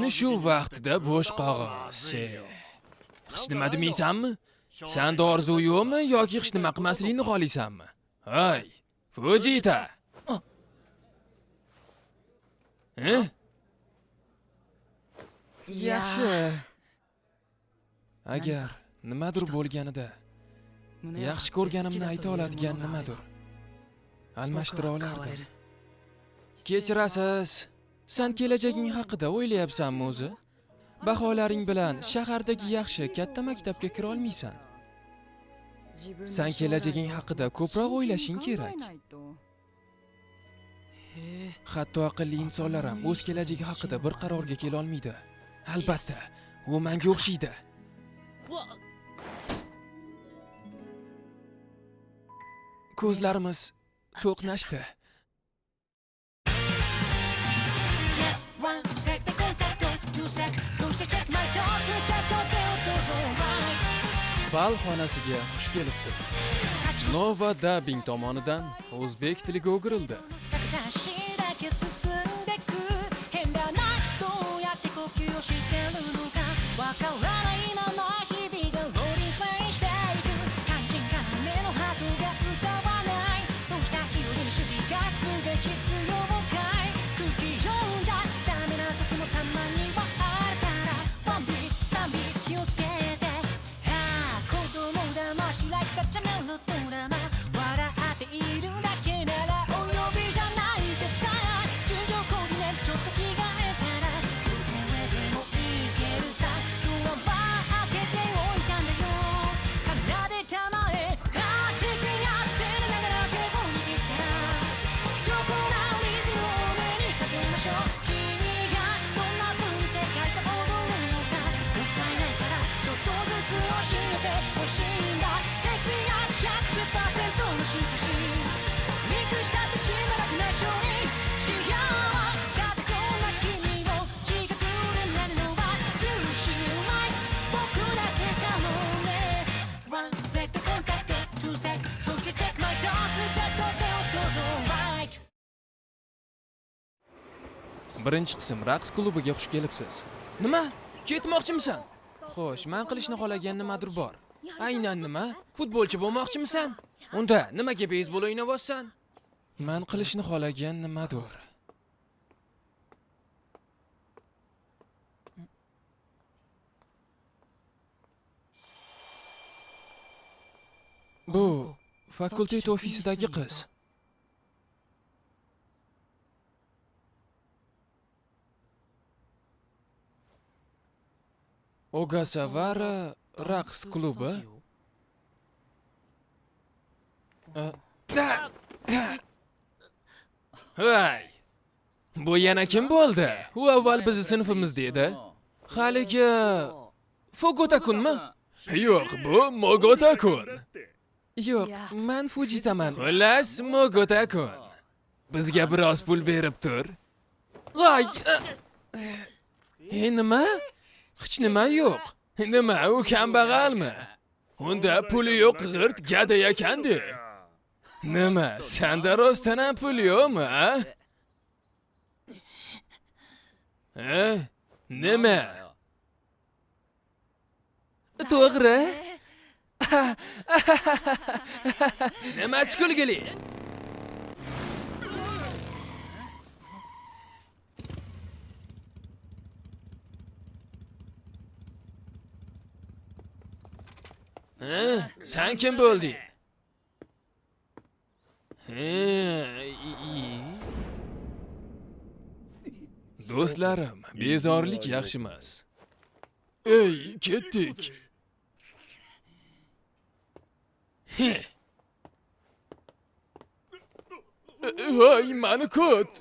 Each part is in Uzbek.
Ayni shu vaqtida bo'sh qog'oz. Hech nima demaysanmi? Senda orzu yo'qmi yoki hech nima qilmaslikni xohlaysanmi? Hey, Fujita. Eh? Yaxshi. Agar nimadir bo'lganida yaxshi ko'rganimni ayta oladigan nimadir almashtira olardim. Kechirasiz. San kelajaging haqida o'ylayapsanmi o'zi? Baholaring bilan shahardagi yaxshi katta maktabga kira olmaysan. San kelajaging haqida ko'proq o'ylashing kerak. Hatto aqlli insonlar ham o'z kelajagi haqida bir qarorga kela olmaydi. Albatta, u menga o'xshaydi. Ko'zlarimiz to'qnashdi. Yes, one sec でコンタクト two sec そして check my toes 3セット手をどうぞ right Bal xonasiga xush kelibsiz. Nova Dubbing tomonidan o'zbek tiliga o'girildi. 形だけ進んでく変だなどうやって呼吸をしてるのかわからないまま日々がローリングプレイしていく肝心から目のハートが歌わないどうした日よりに主義学が必要かい空気読んじゃダメな時もたまにはあるからワンビーサンビー気をつけてああ子供騙し like such a melodrama 笑っているだけならお呼びじゃないぜさ順序コーディネートちょっと着替えたらどこへでも行けるさドアは開けておいたんだよ奏でたまえああ手やってながら手を握ったら横なリズムを目にかけましょう君がどんな風に世界と踊るのかもったいないからちょっとずつ教えてほしいんだ Take me up 110% のシンパシーリンクしたってしばらく内緒にしようだってこんな君を近くで見れるのは優秀ない僕だけかもね One sec でコンタクト Two sec そして check my toes 3セット手をどうぞ Right Birinchi qism raqs klubiga xush kelibsiz. Nima? Ketmoqchimisan? Xo'sh, men qilishni xohlagan nimadir bor. Aynan nima? Futbolchi bo'lmoqchimisan? Unda nimaga beyzbol o'ynayapsan? Men qilishni xohlagan nimadir. Bu fakultet ofisidagi qiz. Ogasavara raqs klubi. Da- da- Voy! Bu yana kim bo'ldi? U avval bizni sinfimizda edi. Haligi Fugotakunmi? Yo'q, bu Mogotakun. Yo'q, men Fujitaman. Xullas, Mogotakun. Bizga biroz pul berib tur. Voy! E, nima? Hech nima yo'q. Nima, u kambag'almi? Unda puli yo'q g'irt gada ekandi. Nima, senda rostdan ham pul yo'qmi, a? Ha? Nima? To'g'ri. Nimasi kulgili? Ha? Sen kim bo'lding? Ha, Do'stlarim, bezorilik yaxshi emas. Ey, ketdik. He. Voy, mani kut.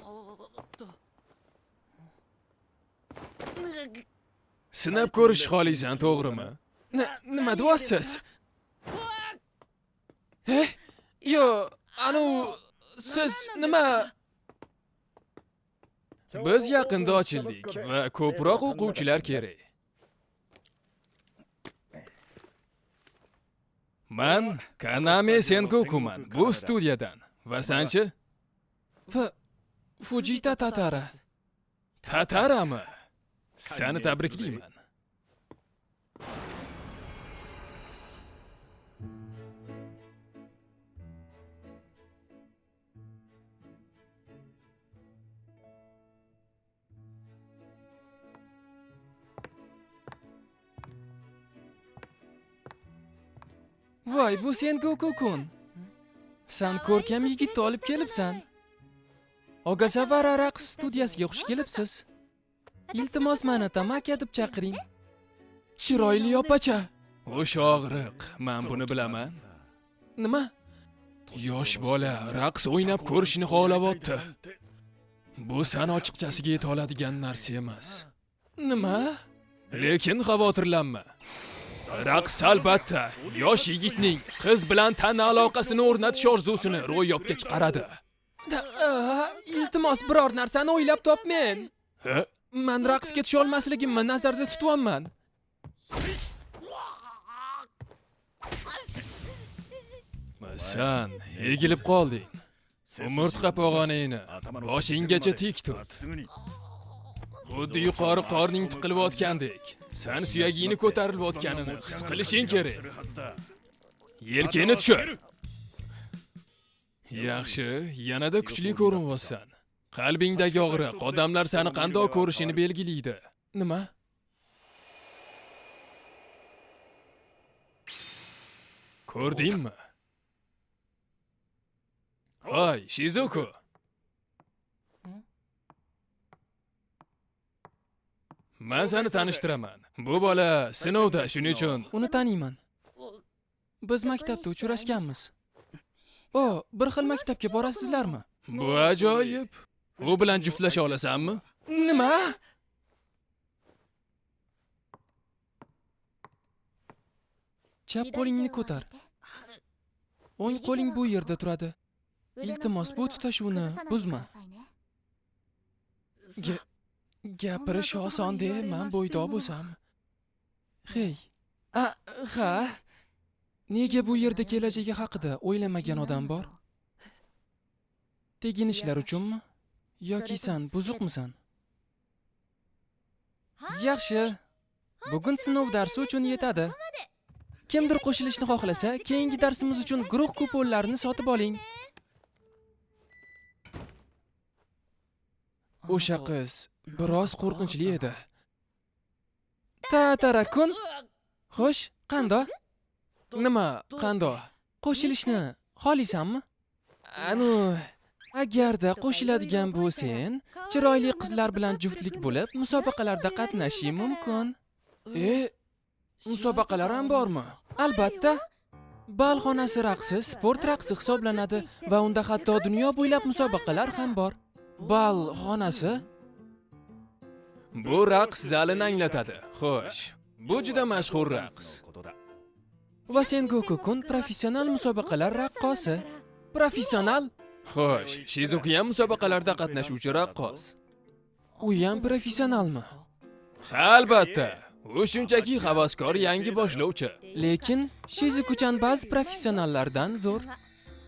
Sinab ko'rish xohlaysan, to'g'rimi? Nima deyapsiz? Eh? Yo, anu siz nima? Biz yaqinda ochildik va ko'proq o'quvchilar kerak. Man Kaname Sengokuman, bu studiyadan. Va sanchi? Va Fujita Tatara. Tatarami? Seni tabriklayman. Voy, bu sen Goku-kun. San ko'rkam yigitni olib kelibsan. Ogasavara raqs studiyasiga xush kelibsiz. Iltimos, meni Tamaka deb chaqiring. Chiroyli opacha. O'sha og'riq, men buni bilaman. Nima? Yosh bola raqs o'ynab ko'rishni xohlayapti. Bu san ochiqchasiga yeta oladigan narsa emas. Nima? Lekin xavotirlanma. Raqs albatta yosh yigitning qiz bilan tana aloqasini o'rnatish orzusini ro'yobga chiqaradi. Iltimos, biror narsani o'ylab top men. Ha? Men raqsga tusha olmasligimni nazarda tutyapman. Sen egilib qolding. Umurtqa pog'onangni boshinggacha tik tut. Xuddi yuqori qorning tiqilayotgandek. Sen suyagingni ko'tarilayotganini his qilishing kerak. Yelkangni tushir. Yaxshi, yanada kuchli ko'rinyapsan. Qalbingdagi og'riq odamlar seni qanday ko'rishini belgilaydi. Nima? Ko'rdingmi? Voy, Shizuku. Men seni tanishtiraman. Bu bola sinovda, shuning uchun Uni taniyman. Biz maktabda uchrashganmiz. O, bir xil maktabga borasizlarmi? Bu ajoyib. U bilan juftlasha olasanmi? Nima? Chap qo'lingni ko'tar. O'ng qo'ling bu yerda turadi. Iltimos, bu tutashuvni buzma. Gapirish oson de, men bo'ydoq bo'lsam. Hey. Ha. Nega bu yerda kelajagi haqida o'ylamagan odam bor? Tekin ishlar uchunmi? Yoki sen buzuqmisan? Yaxshi. Bugun sinov darsi uchun yetadi. Kimdir qo'shilishni xohlasa, keyingi darsimiz uchun guruh kuponlarini sotib oling. O'sha qiz biroz qo'rqinchli edi. Tatarakun. Xo'sh, qando? Nima, qando? Qo'shilishni xohlaysanmi? Anu, agarda qo'shiladigan bo'lsang, chiroyli qizlar bilan juftlik bo'lib, musobaqalarda qatnashing mumkin. Musobaqalar ham bormi? Albatta. Bal xonasi raqsi sport raqsi hisoblanadi va unda hatto dunyo bo'ylab musobaqalar ham bor. Bal xonasi bu raqs zalini anglatadi. Xo'sh, bu juda mashhur raqs. Va sen Goku-kun professional musobaqalar raqqosi. Professional? Xo'sh, Shizuku ham musobaqalarda qatnashuvchi raqqos. U ham professionalmi? Ha, albatta. U shunchaki havaskor yangi boshlovchi. Lekin Shizuku-chan ba'zi professionallardan zo'r.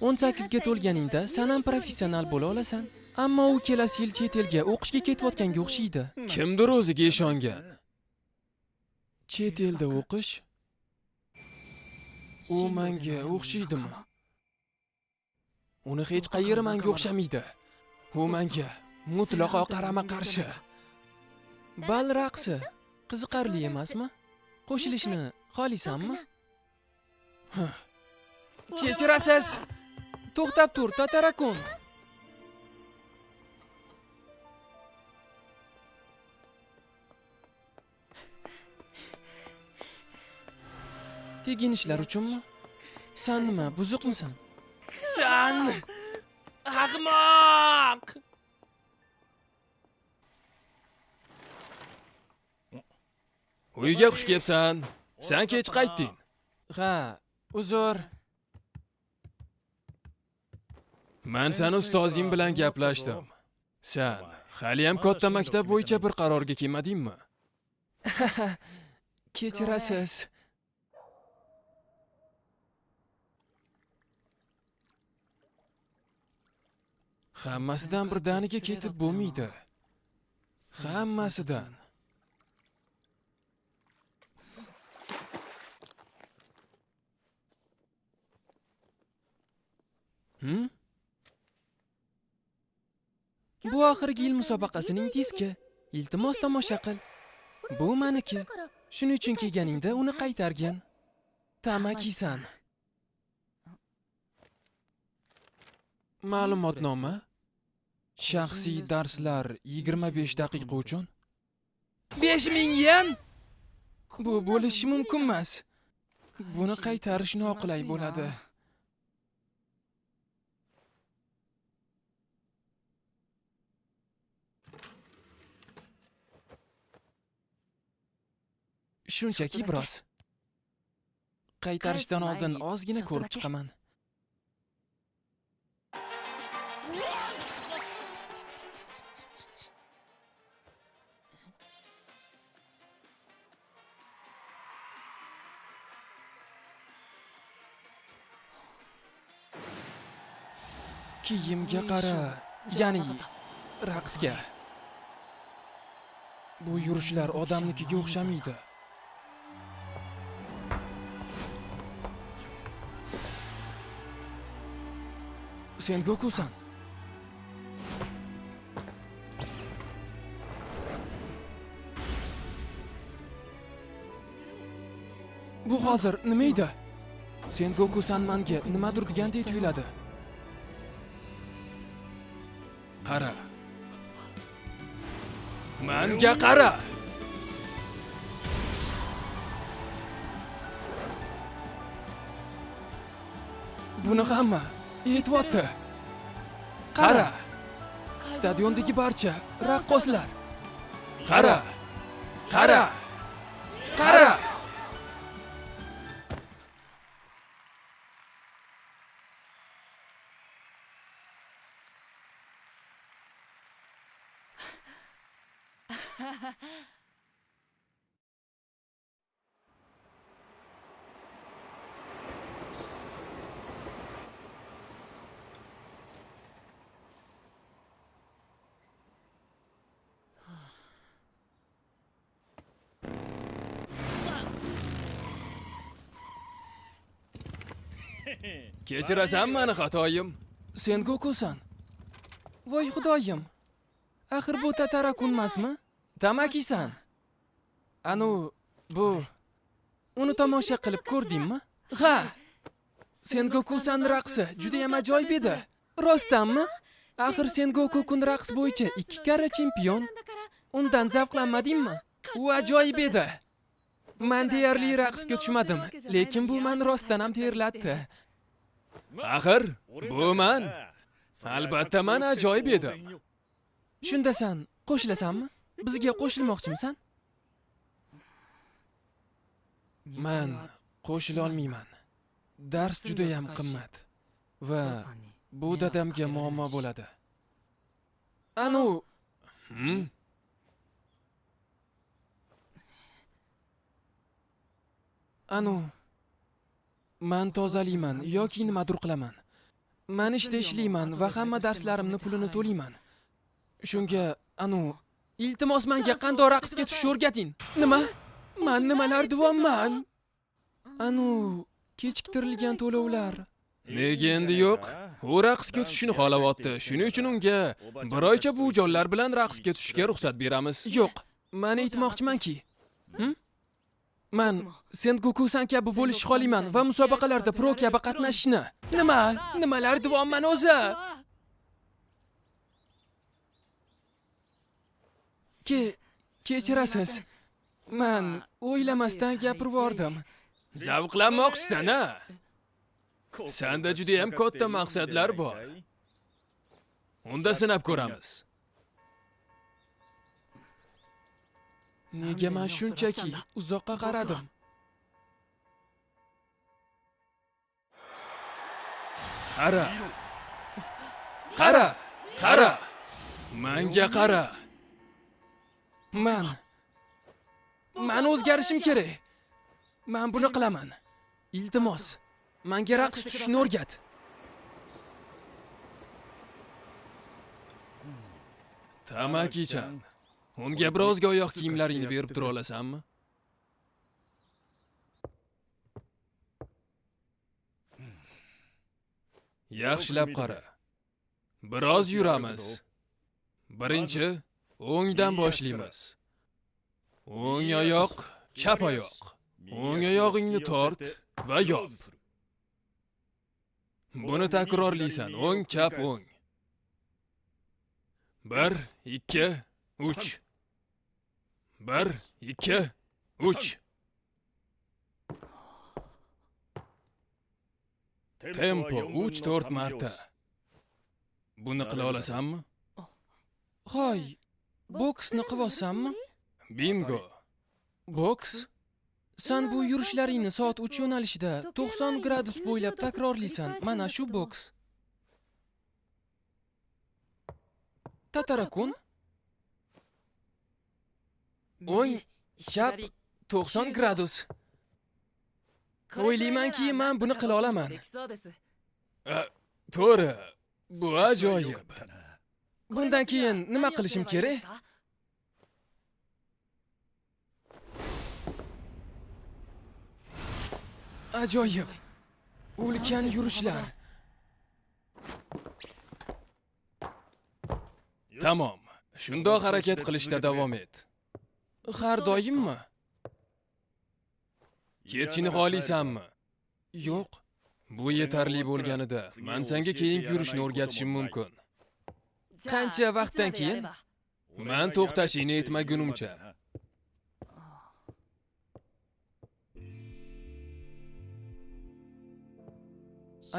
18 ga to'lganingda sen ham professional bo'la olasan. Ammo u kelasi yil chet elga o'qishga ketayotganga o'xshaydi. Kimdir o'ziga ishongan. Chet elda o'qish? U menga o'xshaydimi? Uni hech qayeri menga o'xshamaydi. U menga mutlaqo qarama-qarshi. Bal raqsi qiziqarli emasmi? Qo'shilishni xohlaysanmi? Kechirasiz. To'xtab tur, Tatarakun. Tekin ishlar uchunmi? Sen nima, buzuqmisan? Sen ahmoq! Uyga xush kelibsan. Sen kech qaytding. Ha, uzr. Men seni ustozing bilan gaplashdim. Sen hali ham katta maktab bo'yicha bir qarorga kelmadingmi? Kechirasiz. Hammasidan birdaniga ketib bo'lmaydi. Hammasidan. Bu oxirgi yil musobaqasining diski. Iltimos tomosha qil. Bu meniki. Shuning uchun kelganingda uni qaytargin. Tamaki-san. Ma'lumotnoma. Shaxsiy darslar 25 daqiqa uchun. 5000 yen? Bu bo'lishi mumkin emas. Buni qaytarish noqulay bo'ladi. Shunchaki biroz. Qaytarishdan oldin ozgina ko'rib chiqaman. Kiyimga qara, ya'ni raqsga. Bu yurishlar odamnikiga o'xshamaydi. Sen Gokusan. Bu hozir nima edi? Sen Gokusan menga nimadir degandek tuyuladi. Qara. Menga qara. Buni hamma aytyapti. Qara. Stadiondagi barcha raqqoslar. Qara. Qara. Qara. Kechirasan meni xatoyim. Sen Gokusan. Voy xudoyim. Axir bu Tatara-kun emasmi? Tamaki-san. Anu bu uni tomosha qilib ko'rdingmi? Ha. Sen Gokusan raqsi juda ham ajoyib edi. Rostdanmi? Axir sen Goku-kun raqs bo'yicha 2 karra chempion. Undan zavqlanmadingmi? U ajoyib edi. Men deyarli raqsga tushmadim, lekin bu meni rostdan ham terlatdi. Axir, bu men. Albatta men ajoyib edim. Shunda sen qo'shilasanmi? Bizga qo'shilmoqchimisan? Men qo'shila olmayman. Dars juda ham qimmat va bu dadamga muammo bo'ladi. Anu, Anu, men tozalayman yoki nimadir qilaman. Men ishda ishlayman va hamma darslarimni pulini to'layman. Shunga anu, iltimos menga qanday raqsga tushishni o'rgating. Nima? Men nimalar deyapman? Anu, kechiktirilgan to'lovlar. Nega endi yo'q? U raqsga tushishni xohlayapti. Shuning uchun unga bir oycha buvijonlar bilan raqsga tushishga ruxsat beramiz. Yo'q, men aytmoqchimanki, Men Sen Gokusan kabi bo'lishni xohlayman va musobaqalarda pro kabi qatnashishni. Nima? Nimalar deyapman o'zi? Kechirasiz. Men o'ylamasdan gapirib yubordim. Zavqlanmoqchisan-a? Senda juda ham katta maqsadlar bor. Unda sinab ko'ramiz. Nega men shunchaki uzoqqa qaradim? Qara. Qara, qara. Menga qara. Men o'zgarishim kerak. Men buni qilaman. Iltimos, menga raqs tushishni o'rgat. Tamaki-chan, unga birozga oyoq kiyimlaringni berib tura olasanmi? Yaxshilab qara. Biroz yuramiz. Birinchi o'ngdan boshlaymiz. O'ng oyoq, chap oyoq. O'ng oyog'ingni tort va yop. Buni takrorlaysan. O'ng, chap, o'ng. 1 2 3. 1 2 3. Tempo 3-4 marta. Buni qila olasanmi? Hoy, boksni qilyapsanmi? Bingo. Boks? Sen bu yurishlaringni soat 3 yo'nalishida 90 gradus bo'ylab takrorlaysan. Mana shu boks. Tatarakun. O'ng, chap, 90 gradus. O'ylaymanki, men buni qila olaman. To'g'ri. Bu ajoyib. Bundan keyin nima qilishim kerak? Ajoyib. Ulkan yurishlar. Tamom. Shundoq harakat qilishda davom et. Har doimmi? Ketishini xohlaysanmi? Yo'q. Bu yetarli bo'lganida men senga keyingi yurishni o'rgatishim mumkin. Qancha vaqtdan keyin? Men to'xtashingni aytmagunimcha.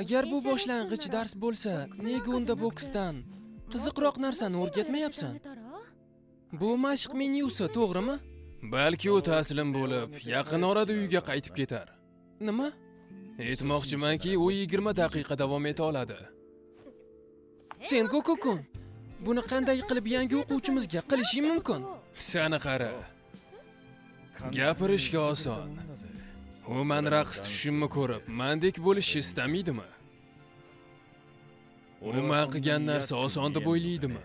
Agar bu boshlang'ich dars bo'lsa, nega unda boksdan qiziqroq narsani o'rgatmayapsan? Bu mashq menyusi, to'g'rimi? Balki u taslim bo'lib, yaqin orada uyga qaytib ketar. Nima? Aytmoqchimanki, u 20 daqiqa davom eta oladi. Sen Goku-kun, buni qanday qilib yangi o'quvchimizga qilishing mumkin? Sani qara. Gapirishga oson. U men raqs tushishimni ko'rib, mendek bo'lishni istamaydimi? U men qilgan narsa oson deb o'ylaydimi?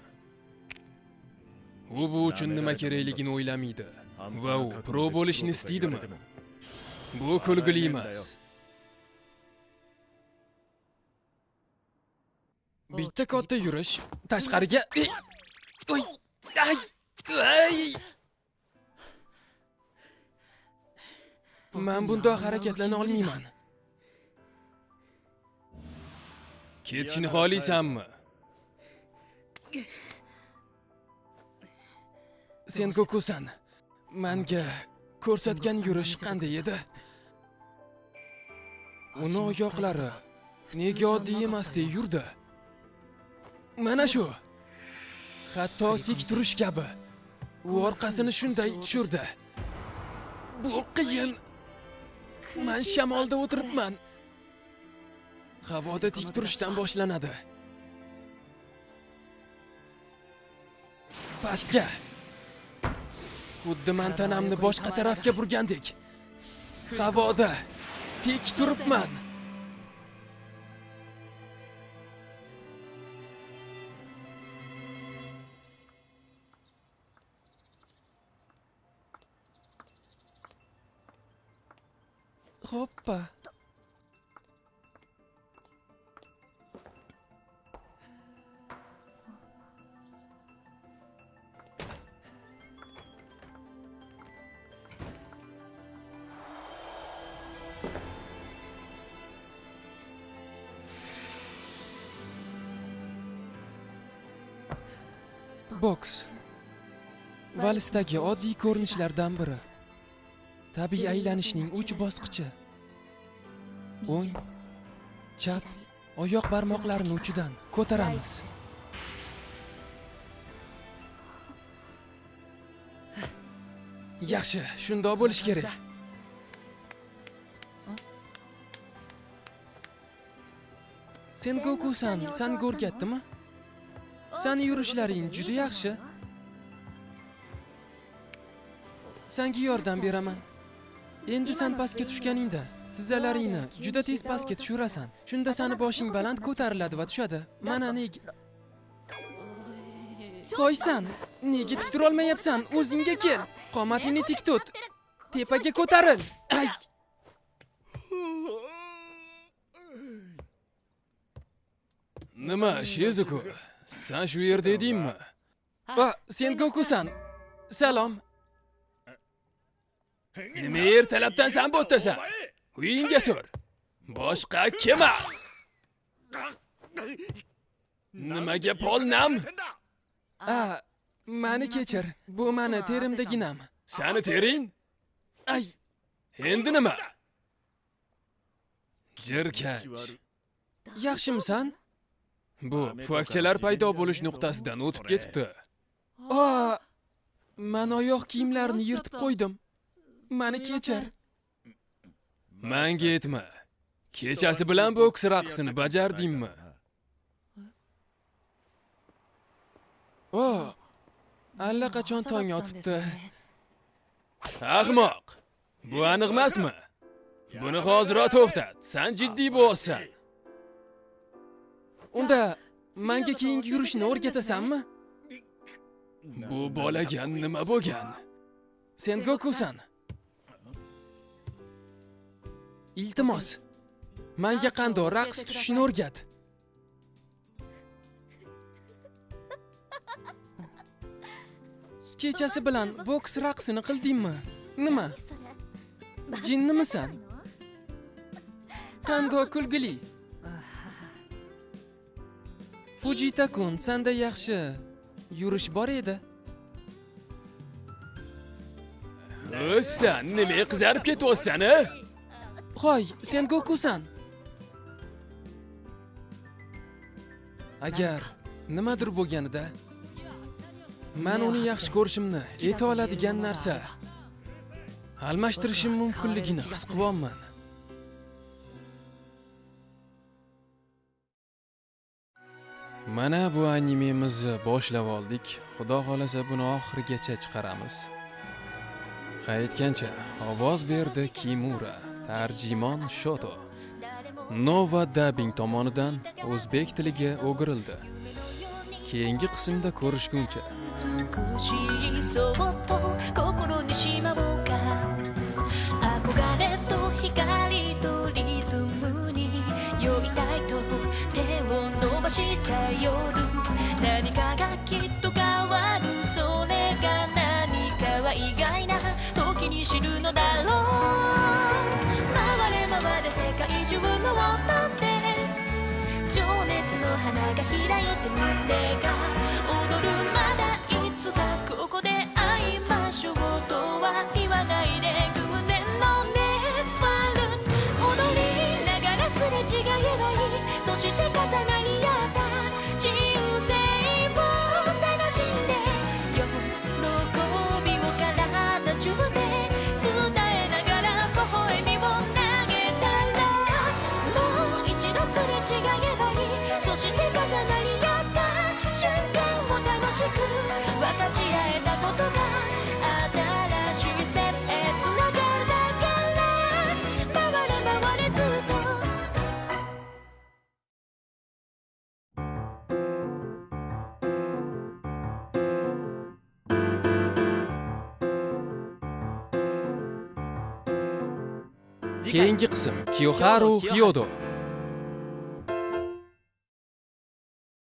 U bu uchun nima kerakligini o'ylamaydi va u pro bo'lishni istaydimi? Bu kulgili emas. Bitta katta yurish tashqariga. Oy! Ay! Ay! Men bundoq harakatlana olmayman. Ketishni xohlaysanmi? Sen Gokusan, menga ko'rsatgan yurish qanday edi? Uni oyoqlari nega oddiy emasdek yurdi? Mana shu. Hatto tik turish kabi. U orqasini shunday tushirdi. Bu qiyin. Men shamolda o'tiribman. Havoda tik turishdan boshlanadi. Pastga. Xuddi men tanamni boshqa tarafga burgandek. Havoda tik turibman. Hoppa. Boks. Valsdagi oddiy ko'rinishlardan biri. Tabiiy aylanishning 3 bosqichi. O'ng, chap, oyoq barmoqlarini uchidan ko'taramiz. Yaxshi, shundoq bo'lish kerak. Sen Goku-san, sanga o'rgatdimi? Seni yurishlaring juda yaxshi. Senga yordam beraman. Endi sen pastga tushganingda tizzalaringni juda tez pastga tushirasan. Shunda seni boshing baland ko'tariladi va tushadi. Mana nega. Qo'ysan, nega tik tura olmayapsan? O'zingga kel. Qomatingni tik tut. Tepaga ko'taril. Ay! Nima, Shizuku? San shu yerda edingmi? Va, sen Gokusan. Salom. Nima ertalabdan san bo'ttasan? Uyingga sur. Boshqa kim? Nimaga pol nam? A, meni kechir. Bu meni terimdaginam. Sani tering? Ay, endi nima? Jirkanch. Yaxshimisan? Bu pufakchalar paydo bo'lish nuqtasidan o'tib ketibdi. A, men oyoq kiyimlarini yirtib qo'ydim. Meni kechir. Menga aytma. Kechasi bilan boks raqsini bajardingmi? O, allaqachon tong otibdi. Ahmoq. Bu aniq emasmi? Buni hoziroq to'xtat. Sen jiddiy bo'lasan. Unda menga keyingi yurishni o'rgatasanmi? Bu bolaga nima bo'lgan? Sen Gokusan. Iltimos, menga qanday raqs tushishni o'rgat. Kechasi bilan boks raqsini qildingmi? Nima? Jinnimisan? Qanday kulgili. Fujita-kun, senda yaxshi yurish bor edi. O'zsan, nima qizarib ketyapsan, a? Hoy, sen Gokusan. Agar nimadir bo'lganida men uni yaxshi ko'rishimni eta oladigan narsa almashtirishim mumkinligini his qilyapman. Mana bu animemizni boshlab oldik. Xudo xolasa buni oxirigacha chiqaramiz. Qaytgancha ovoz berdi Kimura, tarjimon Shoto. Nova Dubbing tomonidan o'zbek tiliga o'girildi. Keyingi qismda ko'rishguncha. 何かがきっと変わるそれが何かは意外な時に知るのだろう回れ回れ世界中の音で情熱の花が開いて胸が踊るまだいつかここで会いましょうとは言わないで偶然の熱ワルツ踊りながらすれ違えばいいそして重なり合った人生を楽しんで喜びを体中で伝えながら微笑みを投げたらもう一度すれ違えばいいそして重なり合った瞬間を楽しく分かち合えたことが新しいステップへつながるだから回れ回れずっと Keyingi qism Kiyoharu Hyodo.